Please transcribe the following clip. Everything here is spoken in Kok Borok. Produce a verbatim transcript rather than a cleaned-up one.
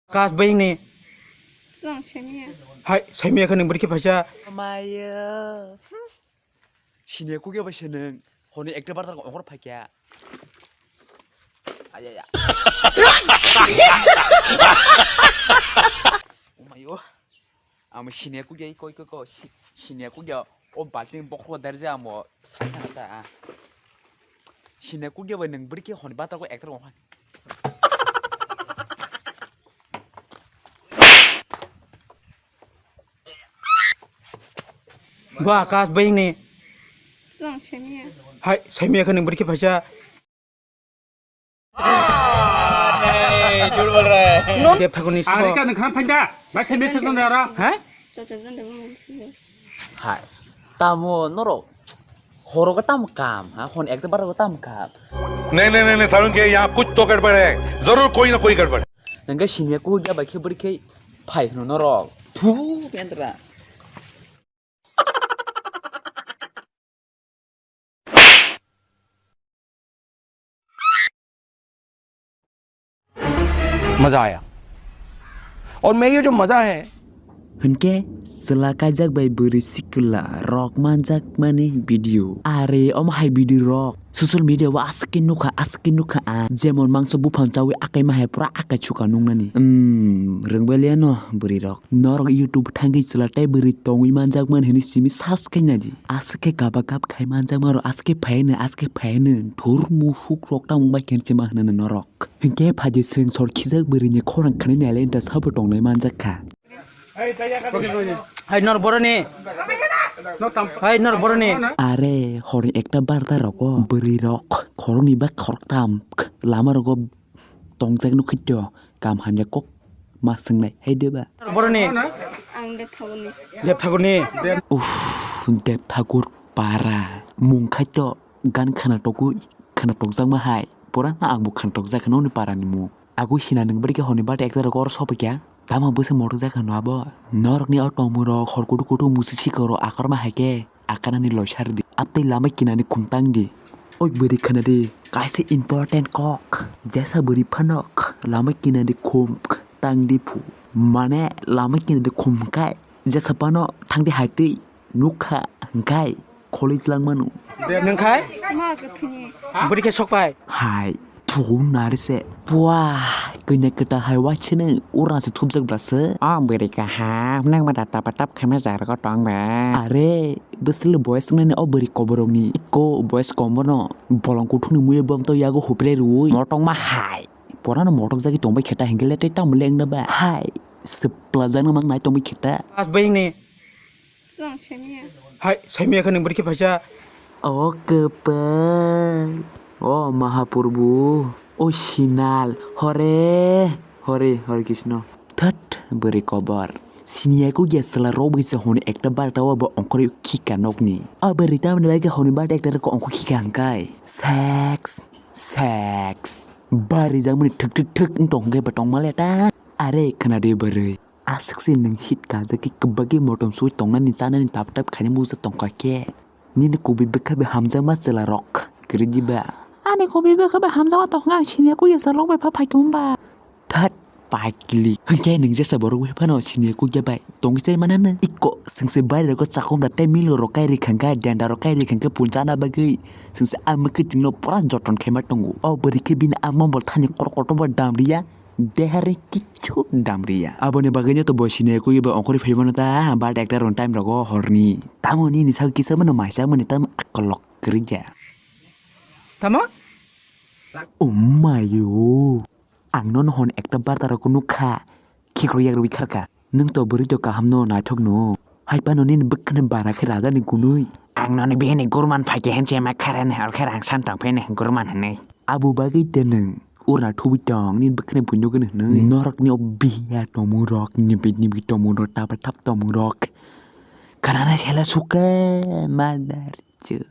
Kas bai ni. Lang semiya. Hai, semiya khe nwng bwrwi khe phaisa. Maya. Siniya kugya bai se nwng. Honi ekta barta ko ongor phaikya. Ayaya. Umayo. Amo siniya kugya koi koi ko. Si-, siniya kugya. O balting bokro darja amo. Sakha ta. Siniya kugya bai nwng bwrwi khe honi barta ko ekta ongor. Ba kas bai ni. Lang semiya. Hai, semiya khe nwng bwrwi khe phaisa. Dep thakuni. Ari ka nwng khana phaida. Ba semiya se tong dara. Ha? Chochor jan debo. Hai. Tamo norok. Horo ka tam kam. Ha, hon ekta bar ka tam kam. नहीं नहीं नहीं नहीं सारुण के यहाँ कुछ तो गड़बड़ है। जरूर कोई ना कोई गड़बड़ है। Nangke siniya kugya bai khe bwrwi khe phai hwno norok. Thu, kendra. मजा आया। और मैं ये जो मजा है। Hwnkhe, chwla kaijak bai bwrwi sikla rok manjakmani video. Are omo hai video rok social media o aswk khe nukha, aswk khe nukha a. Jemon mangsa buphang chawi akai ma hai pura akai chuka nuknani. Umm, rwngbailiya no bwrwi rok. Norok YouTube thangwi chwla tei bwrwi tongwi manjakmani hwnwi simi search khaina di. Aswk khe kaba kap khai manjakma rok aswk khe phaino, aswk khe phaino. Thur musuk rok tamo bai khe chema hwnano norok. Hwnkhe phaidi swng sor khijak bwrwini khorang khwnwi nailai da sabo tongnai manjak kha. Hai nor boroni. Hai nor boroni. Are hor ekta barda rogo bwrwi rok khoroknwi ba khoroktham lama rogo tongjak nukhi to kam hamya kok ma swngnai hai deba. Nor boroni. Ang Deb Thakurni. Deb Thakurni. Uff, Deb Thakur para mung khai to gan khana togwi khana tokjakma hai. Pura na ang bo khana tokjak khana uni para ni mung. Agwi sina nwng bwrwi khe hwnwi bata ekta rok oro sopikya. Tamo bwswk motok jak hwnwi abo. Norokni o tongmung rok hor kutuk kutuk musi sikoro akarma hai khe akanani loisar di. Abtwi lama kinani khum tang di. Oi bwrwi khana di. Kaisa important kok. Jesa bwrwi phanok. Lama kinani khum tang di phu. Mane lama kinani khum kai. Jesa phano thang di hai twi. Nukha hwnkhe kholwi twlangmano. Nwng khai? Ma kwthwini. Bwrwi khe sok pai? Hai, thugo nari se. Pua, kanya kwtal hai waisene ura se thupjak bwla se. O bwrwi kaha, nang ma da tapa tap khaima jaga tong ba. Are, bwswli boys nani o bwrwi koborokni. Ko boys kom bono bolong kuthukni muiyo bom to yago huprei rwi. Motong ma hai. Porano motok jagwi tongbai kheta hingke le tei tamo lengna ba. Hai, swpla jagna mang nai tongbai kheta. As bai ni. Lang semiya. Hai, semiya khe nwng bwrwi khe phaisa. O kwpal, o Mahapurbu, o Sinal, hore, hore, hore Krishna. Thot, bwrwi kobor. Siniya kugya chwla rok bai se hwnwi ekta barta o bo ongkhorwi khika nokni. O bwrwi tamni bagwi hwnwi barta ekta rok ongkhor khika hwnkhe. Sex, sex. Bari jakmani thwk thwk thwk wng tong hwnkhe bo tongma le ta. Are khna de bwrwi. Aswk se nwng seat kajak khe kwbagwi motom sui tongnani chanani tap tap khaina mujak tongkha khe. Nini kubui bwkha bai hamjakma chwla rok kwrwi diba? Ani kubui bwkha bai hamjakma tongkha ang siniya kugya chwla rok bai pha phai tong ba. That paikli. Hwnkhe nwng jesa borok bai phano siniya kugya bai tongwi chai mano nwng. Iko swngse baire rok chakomra tei milo rok kai rikha khe denda rok kai rikha khe punchana bagwi swngse amwkhe chwngno pura joton khaima tongo. O bwrwi khe bini a mobile thani korok kotor bo dam riya. Dehare kichu dam riya. Aboni bagwino to bo siniya kugya bai ongkhorwi phaimano ta, but ekta run time rogo horni. Tamo nini sak kisa mano maisa mani tamo akolok kwrwi ya. Tamo? Umayo. Ang nono hwn ekta barta rok nukha. Khikrok yakrwi kharkha. Nwng to bwrwi to kaham no naithok no. Hai phano nini bwkhani bara khe raja ni gunui. Ang noni bihini gurman phaikhe hinse ma kharani hor khe rang san tong phini gurman hinui. Abo bagwi te nwng ura thubui tong nini bwkhani buino gwnwi hinui. Norokni o biya tongmung rok, nibit nibit tongmung rok, tapa tap tongmung rok. Khanana sela sukha madar chu.